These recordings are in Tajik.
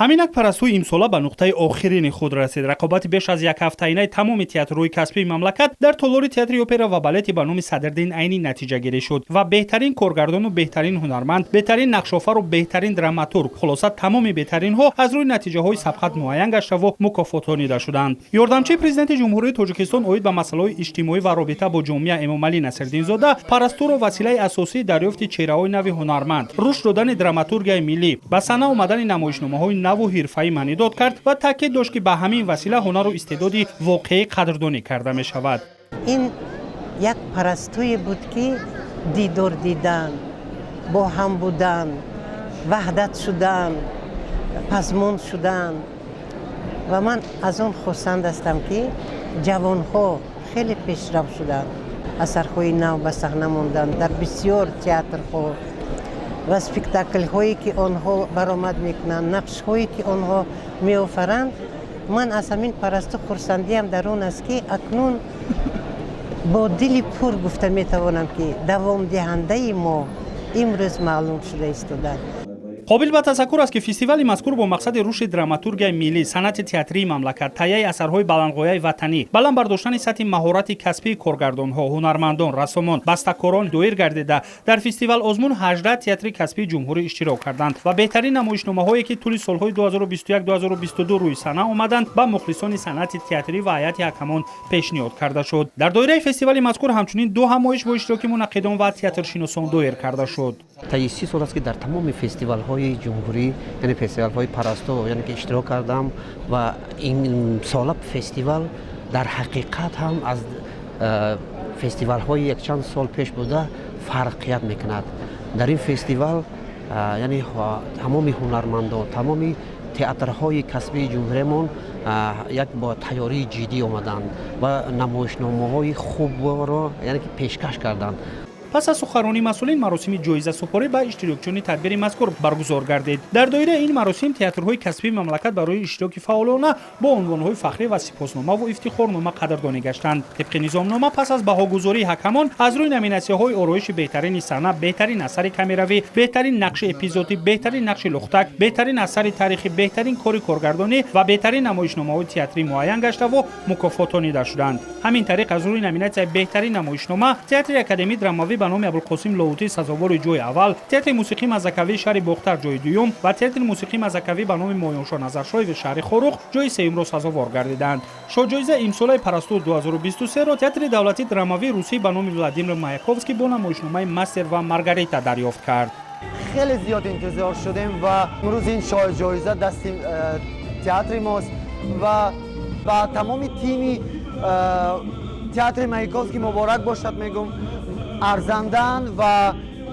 Ҳаминак Парастуи имсола ба нуқтаи охирини худ расид. Рақобати беш аз якҳафтаинаи тамоми театрҳои касбии мамлакат дар толори театри опера ва балети ба номи Садриддин Айнӣ натиҷагирӣ шуд ва беҳтарин коргардону беҳтарин ҳунарманд, беҳтарин нақшофару беҳтарин драматург, хулоса, тамоми беҳтаринҳо аз рӯи натиҷаҳои сабқат муайян гаштаву мукофотонида шуданд. Ёрдамчии Президенти Ҷумҳурии Тоҷикистон оид ба масъалаҳои иҷтимоӣ ва робита бо ҷомеа Эмомалӣ Насирддинзода Парастуро василаи асосии дарёфти чеҳраҳои нави ҳунарманд, рушд додани драматургияи миллӣ, ба саҳна омадани намоишномаҳои наву ҳирфаӣ маънидод кард ва таъкид дошт, ки ба ҳамин васила ҳунару истеъдоди воқеӣ қадрдонӣ карда мешавад. Ин як Парастуе буд, ки дидор дидан, бо ҳам будан, ваҳдат шудан, пазмон шудан. Ва ман аз он хурсанд ҳастам, ки ҷавонҳо хеле пешрав шуданд, асарҳои нав ба саҳна монданд дар бисёр театрҳо ва спектаклҳое, ки онҳо баромад мекунанд, нақшҳое, ки онҳо меофаранд. Ман аз ҳамин Парасту хурсандиам дар он аст, ки акнун бо дили пур гуфта метавонам, ки давомдиҳандаи мо имрӯз маълум шуда истоданд. Қобил ба тазаккур аст, ки фестивали мазкур бо мақсади рушди драматургияи миллӣ, санъати театрии мамлакат, таҳияи асарҳои баландғояи ватанӣ, баланд бардоштани сатҳи маҳорати касбии коргардонҳо, ҳунармандон, рассомон, бастакорон доир гардида, дар фестивал озмун 18 театри касбии ҷумҳурӣ иштирок карданд ва беҳтарин намоишномаҳое, ки тӯли солҳои 2021-2022 рӯи саҳна омаданд, ба мухлисони санъати театрӣ ва ҳайати ҳакамон пешниҳод карда шуд. Дар доираи фестивали мазкур ҳамчунин ду ҳамоиш бо иштироки мунаққидон ва театршиносон доир карда шуд. Таи 30 сол аст, ки дар тамоми фестивалҳои ҷумҳурӣ, яъне фестивалҳои Парасту, яъне ки иштирок кардам ва ин сола фестивал дар ҳақиқат ҳам аз фестивалҳои якчанд сол пеш буда фарқият мекунад. Дар ин фестивал, яъне, тамоми ҳунармандон, тамоми театрҳои касбии ҷумҳуриямон як бо тайёрии ҷиддӣ омаданд ва намоишномаҳои хубро, яъне ки, пешкаш карданд. Пас аз суханронии масъулин маросими ҷоизасупорӣ ба иштирокчиёни тадбири мазкур баргузор гардид. Дар доираи ин маросим театрҳои касбии мамлакат барои иштироки фаъолона бо унвонҳои фахрӣ ва сипосномаву ифтихорнома қадрдонӣ гаштанд. Тибқи низомнома, пас аз баҳогузории ҳакамон аз рӯи номинатсияҳои ороиши беҳтарини саҳна, беҳтарин асари камеравӣ, беҳтарин нақши эпизодӣ, беҳтарин нақши лухтак, беҳтарин асари таърихӣ, беҳтарин кори коргардонӣ ва беҳтарин намоишномаҳои театрӣ муайян гаштаву мукофотонида шуданд. Ҳамин тариқ, аз рӯи номинатсияи беҳтарин намоишнома театри академии драмавӣ ба номи Абулқосим Лоҳутӣ сазовори ҷои аввал, театри мусиқӣ мазакавии шаҳри Бохтар ҷои дуюм ва театри мусиқӣ мазакавӣ ба номи Моёншо Назаршоеви шаҳри Хоруғ ҷои сеюмро сазовор гардиданд. Шоҳҷоизаи имсолаи Парасту 2023-ро театри давлатии драмавии русӣ ба номи Владимир Маяковский бо намоишномаи «Мастер ва Маргарита» дарёфт кард. Хеле зиёд интизор шудем ва имрӯз ин шоҳҷоиза дасти театри мост ва ба тамоми тими театри Маяковский муборак бошад мегӯм. Арзандаанд ва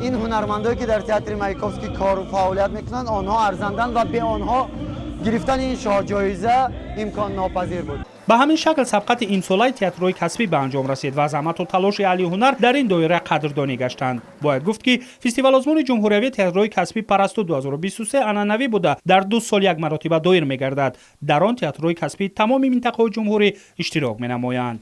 ин ҳунармандое, ки дар театри Маяковский кору фаъолият мекунанд, онҳо арзанданд ва бе онҳо гирифтани ин шоҳҷоиза имконнопазир буд. Ба ҳамин шакл сабқати имсолаи театрҳои касбӣ ба анҷом расид ва заҳмату талоши аҳли ҳунар дар ин доира қадрдонӣ гаштанд. Бояд гуфт, ки фестивалозмуни ҷумҳуриявии театрҳои касбӣ Парасту 2023 анъанавӣ буда, дар 2 сол як маротиба доир мегардад. Дар он театрҳои касбии тамоми минтақаҳои ҷумҳурӣ иштирок менамоянд.